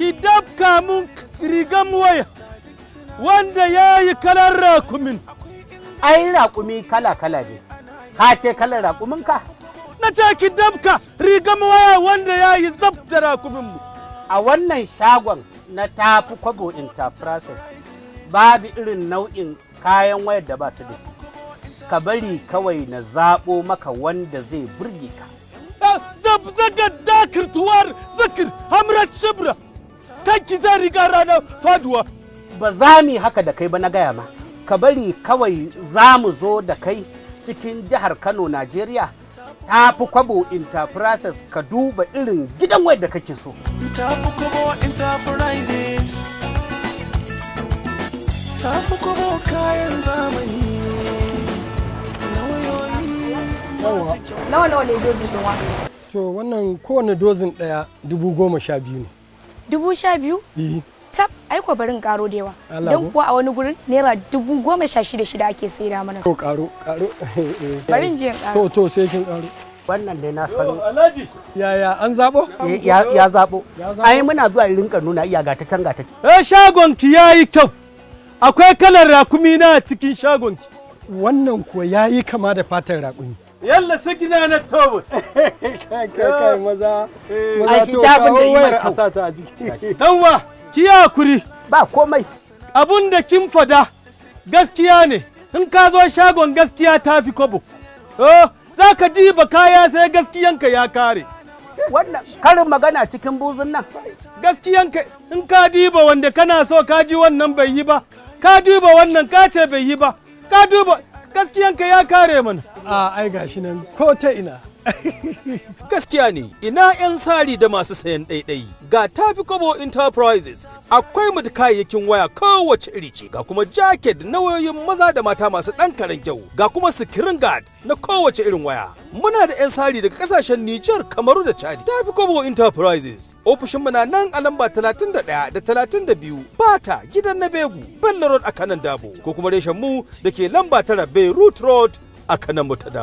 Ki dabka mun rigan waya wanda ya yi kalar rakumin. Ai raƙumi kala kala ne. Ka ce kalar raƙumin ka? Na ce ki dabka rigan waya wanda ya yi zab da rakumin mu. A wannan shagon na Tafi Kwabo Enterprises babu irin nau'in kayan wayar da ba su da. Ka bari kawai na zaɓo maka wanda zai burge ka. Zab zaga dakir tuwar zakir hamrat shibra. Kanki zai riga ranar faduwa. Ba za mu yi haka da kai ba, na gaya ma. Ka bari kawai za mu zo da kai cikin jihar Kano, Najeriya. Tafi Kwabo Enterprises, ka duba irin gidan wayar da kake so. Tafi Kwabo Enterprises. Tafi Kwabo, kayan zamani na wayoyi masu kyau. Nawa nawa ne dozin ɗin wa? To, wannan kowane dozin ɗaya 12,000 ne. 12,000? Eh. Tab, ai ko barin karo da yawa. Allah Don ko? kuwa a wani gurin ₦16,600 ake saida mana. To, karo karo. Bari in je in karo. To, sai kin karo. Wannan dai na san. Alhaji. Yaya, an zabo? Ya zaɓo. Ya zaɓo? Ai muna zuwa rinka nuna iya, ga ta can, ga ta. Eh, shagonki ya yi kyau. Akwai kalar rakumi na a cikin shagonki. Wannan kuwa yayi kama da fatar raƙumi. Yalla sigina na tobus. Kai kai kai, maza. Ai, Maza, shi to dabin da kawo yi mai wayar kyau. a sa ta a ciki. Danwa, ki yi hakuri. Ba komai. Abun da kin fada gaskiya ne. In ka zo shagon gaskiya ta fi kwabo. Oh, za ka diba kaya sai gaskiyanka ya kare. Wannan karin magana cikin buzun nan. Gaskiyanka, in ka diba wanda kana so, ka ji wannan bai yi ba. Ka duba wannan, ka ce bai yi ba. Ka duba, gaskiyanka ya kare mana. A ai gashi nan ko ta ina. Gaskiya ne, ina 'yan sari da masu sayan ɗaiɗai. Ga Tafi Kobo Enterprises, akwai mu da kayayyakin waya kowace iri ce, ga kuma jacket na wayoyin maza da mata masu ɗan karen kyau, ga kuma screen guard na kowace irin waya. Muna da 'yan sari daga ƙasashen Nijar, Kamaru da Chad. Tafi Kobo Enterprises, ofishinmu na nan a lamba 31 da 32 Bata gidan na Begu, Bello Road a Kanan Dabo, ko kuma reshen mu da ke lamba 9 Beirut Road a Kanan mu ta Dabo.